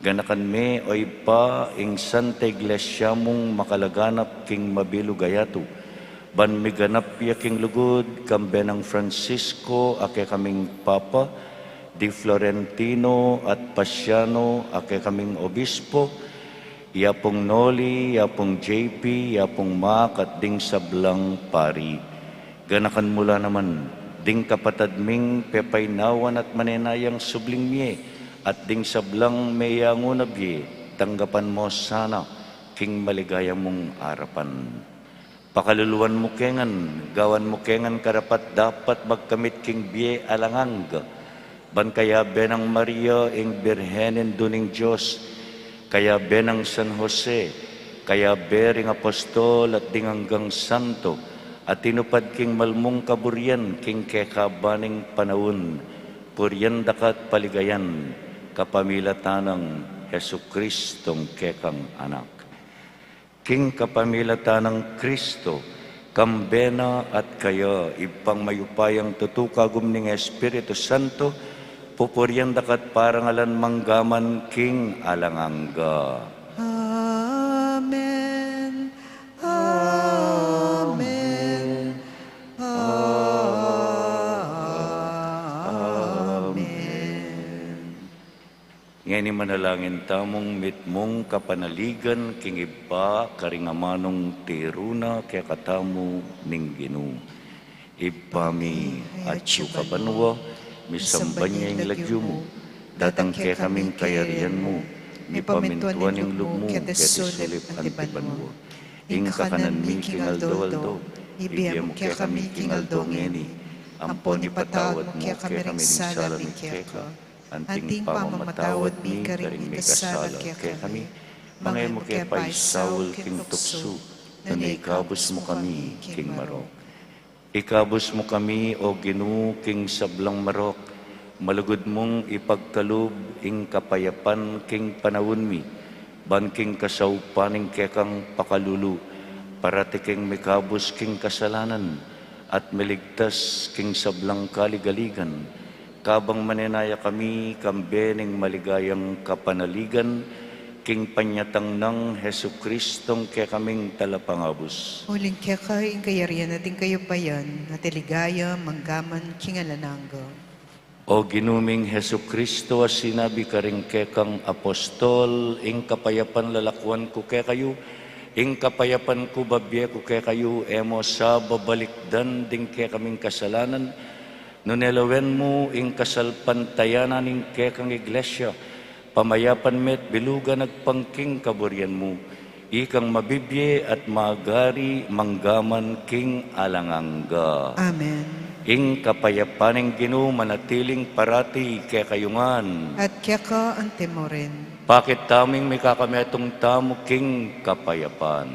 Ganakan me, O Ibpa, ing Santa Iglesia mung makalaganap king mabilug a yatu, ban miganap ya king lugud kambe nang Francisco a kekaming Papa, di Florentino at Pasiano a kekaming Obispo, i Apung Noli, i Apung J P, i Apung Mak at ding sablang pari. Ganakan mu la naman ding kapatad ming pepainawan at manenayang subling mie, at ding sablang meyangu na bie, tanggapan mu sana king maligaya mung arapan. Pakaluluan mu ke ngan, gawan mu ke ngan karapat-dapat magkamit king bie alang angga, ban kayabe nang Maria ing Birhen Indu ning Dios, kayabe nang San Jose, kayabe ring apostol at ding anggang santo a tinupad king malmung kaburian king kekaban ning panaun, purian da ka at paligayan kapamilatan nang Jesucristong kekang Anak. King kapamilatan nang Kristo, kambe na at kaya, Ibpang mayupayang tutu, kagum ning Espiritu Santo, pupurian da ka at parangalan mangga man king alang angga. Amen. Amen. Amen. Ngeni manalangin tamung mitmung kapanaligan king Ibpa karing amanung tiru na kekatamu ning Ginu. Ibpa mi, atsu ka banua, misamban ya ing lagyu mu, datang kekami ing kayarian mu, mipamintuan ing lub mu keti sulip anti banua. Ing kakanan mi king aldo-aldo, ibie mu kekami king aldo ngeni, ampon ipatawad mu kekami ring sala mi keka, anting pamamatawad mi karing mikasala kekami, manga e mu ke paisaul king tuksu, nune ikabus mu kami king marok. Ikabus mu kami, O Ginu, king sablang marok, malugud mung ipagkalub ing kapayapan king panaun mi, ban king kasaupan ning kekang pakalulu, parati keng mikabus king kasalanan, at miligtas king sablang kaligaligan, kabang manenaya kami kambe ning maligayang kapanaligan, king panyatang nang Jesucristong kekaming Talapangabus. Uling keka ing kayarian at ing kayupayan, at ing ligaya, mangga man king alang angga. O Ginu ming Jesucristo, a sinabi karing kekang apostol, ing kapayapan lalakuan ku kekayu, ing kapayapan ku babie ku kekayu, e mu sa babalikdan ding kekaming kasalanan, nune lawen mu ing kasalpantayanan ning kekang Iglesia, pamayapan me at bilugan agpang king kaburian mu, ikang mabibie at magari mangga man king alang angga. Amen. Ing kapayapan ning Ginu manatiling parati kekayu ngan. At keka antimurin. Pakit tamu ing mikakametung tamu king kapayapan.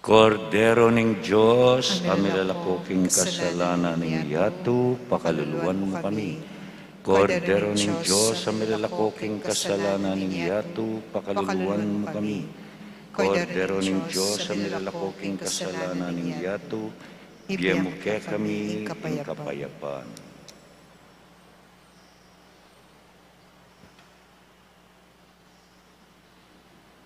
Kordero ning Dios, a milalako king kasalanan ning yatu, pakaluluan mu kami. Kordero ning Dios, a milalako king kasalanan ning yatu, pakaluluan mu kami. Kordero ning Dios, a milalako king kasalanan ning yatu, Ibie mu kekami ing kapayapan.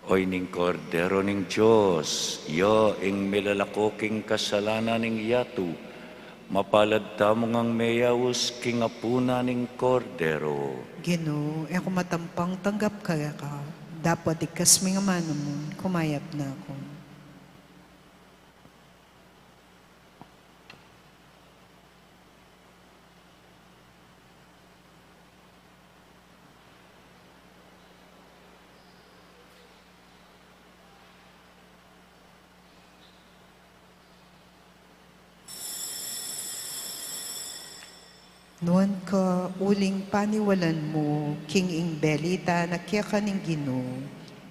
Oy ning Kordero ning Dios, ya ing milalako king kasalanan ning yatu. Mapalad tamu ngang meyaus king apunan ning Kordero. Ginu, e ku matampang tanggap keka, dapot ikes mu ing amanu mu, kumayap na ku. Nuan ka uling paniwalan mu king ing belita na keka ning Ginu,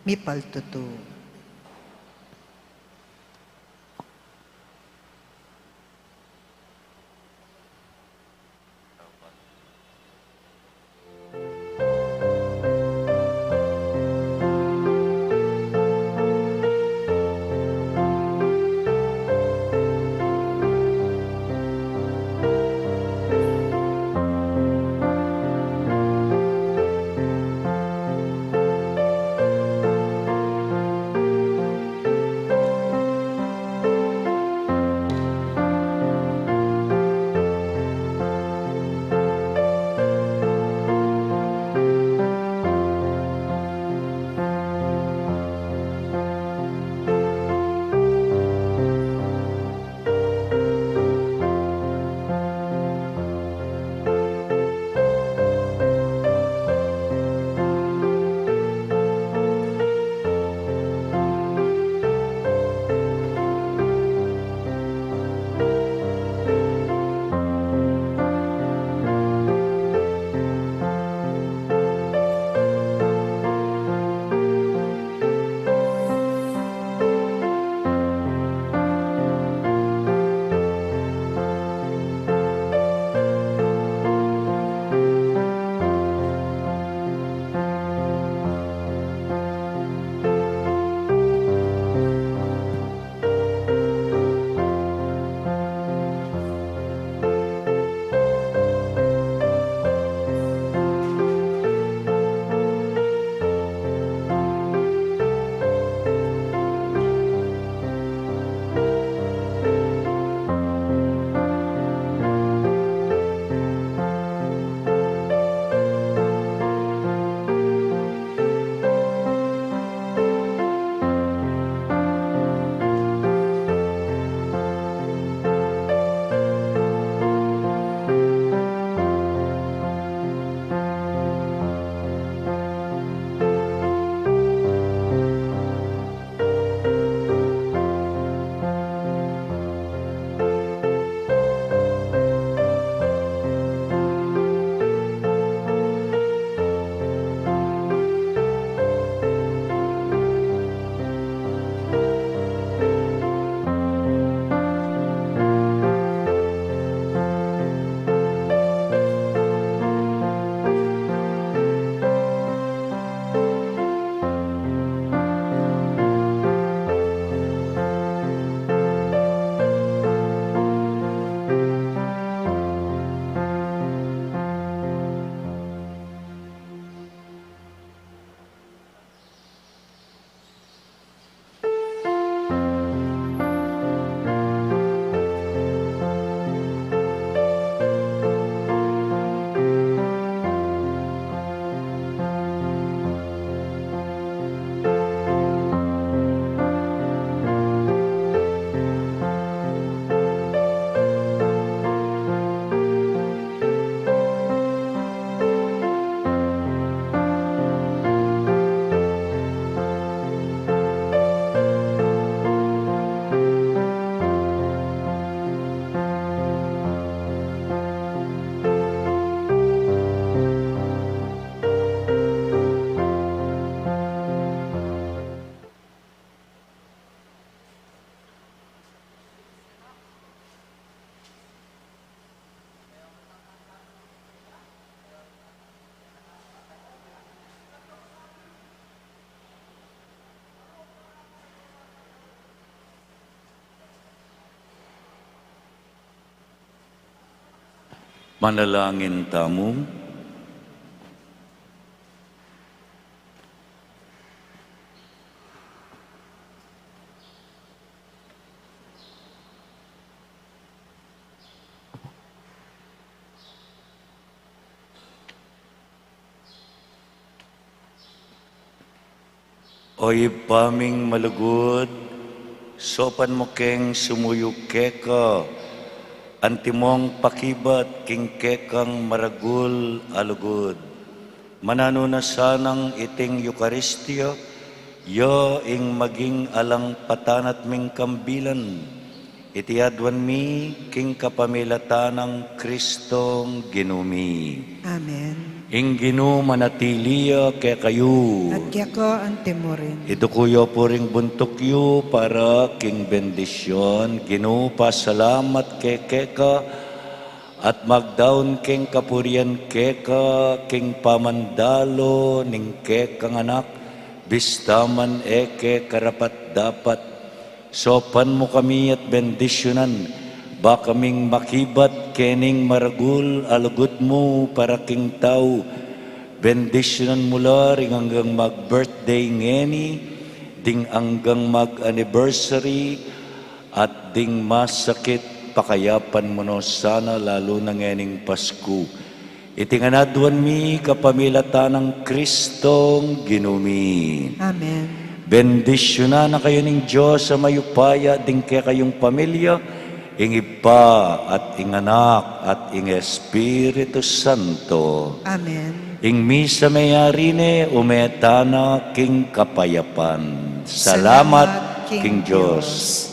mipaltutu. Manalangin tamu. O Ibpa ming malugud, saupan mu keng sumuyu keka, antimong pakibat king kekang maragul a lugud. Mananu na sanang iting Eukaristia, ya ing maging alang patanat ming kambilan. Iti aduan mi king kapamilatan nang Kristong Ginu mi. Amen. Ing Ginu manatili ya kekayu. At keka antimurin. Iduku yu pu ring buntuk yu para king bendisyun. Ginu, pasalamat ke keka, at magdaun keng kapurian keka king pamandalu ning kekang Anak, bista man e ke karapat-dapat. Saupan mu kami at bendisyunan, ba kaming makibat kening maragul a lugud mu para king tau. Bendisyunan mu la ring anggang mag-birthday ngeni, ding anggang mag-anniversary, at ding masakit, pakayapan mu no sana lalu na ngening Pasku. Iti ngan aduan mi kapamilatan nang Kristong Ginu mi. Amen. Bendisyunan na kayu ning Dios a mayupaya, ding kekayung pamilya, ing Ibpa at ing Anak at ing Espiritu Santo. Amen. Ing misa meyari ne, ume tana king kapayapan. Salamat king Dios.